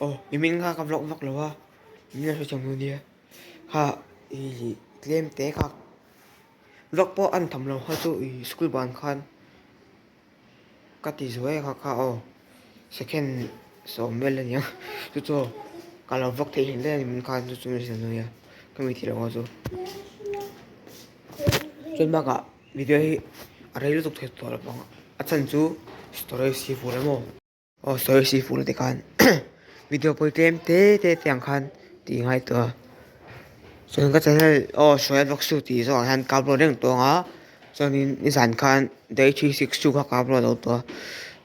Aw nimin kha ka vlog vak lo a, min la hre thiam nia. Kha ih tlem te kha vlog pawh a ni tham lo kha chu ih school ban khan ka ti zuai a kha kha aw second sawm vel a nia chu chu ka lo vlog thei hle a ni min khan chu chu min hre thiam nia ka mi tih loh kha chu. Chuan bakah video hi a rei lutuk thei tawh lo vang a chhan chu storage hi fuh emaw. Aw sawi si fuh te khan video pawi tlem te te te ang khan tih ngai tawh a chuan ka channel aw sawi a vlog su tih zawng ah hian ka upload reng tawh ang a chuanin nizan khan day 362 kha ka upload lo tawh a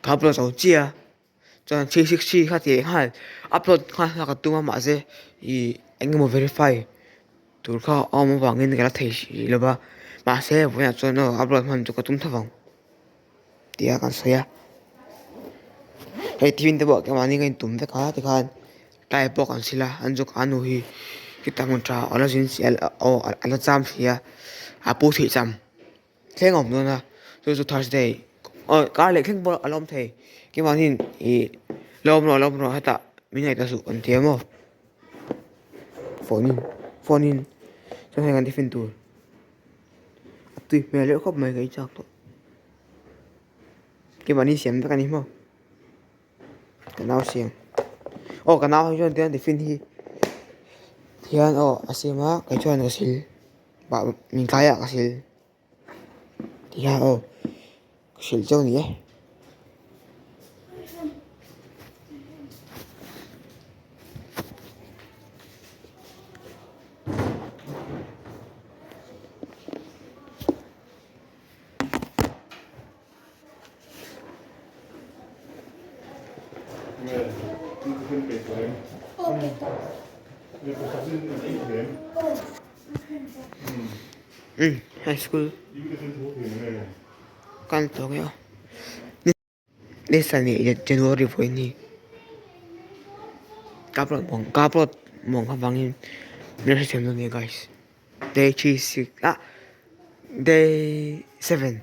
ka upload zo chiah a chuan 363 kha tih leh nghal upload nghal kha ka tum a mahse ih eng emaw verify tur kha a awm avangin ka la thei hrih lo va mahse vawiinah chuan aw upload hman chu ka tum tho vang. Tia kan sawi a hei thil te pawh keimahni ka intum vek a tikhan tlai pawh kan sil a an zuk a nu hi khitah hmun tha a la zin si a aw a la cham si a a pu theih cham thleng a awm dawn a chu chu thursday aw kar leh thleng pawh a la awm thei keimahniin ih la awm rawh la awm rawh hetah min ngaihtuah suh kan ti a maw phone in phone in chuan hei kan tiffin tur a tui hmel reuh khawp mai ka ei chak tawh. Keimahni siam vek a ni maw ka nau siam aw ka nau hi chuan tiang tiffin hi hian aw a siam a kei chuan ka sil bah min tlai ah ka sil tihian aw ka hrilh cheu a ni e. High school kan tawh ngei a ni sani January vawiin hi ka upload mawng ka upload mawng avangin min hrethiam dawn nia guys. Day 36 ah day 7.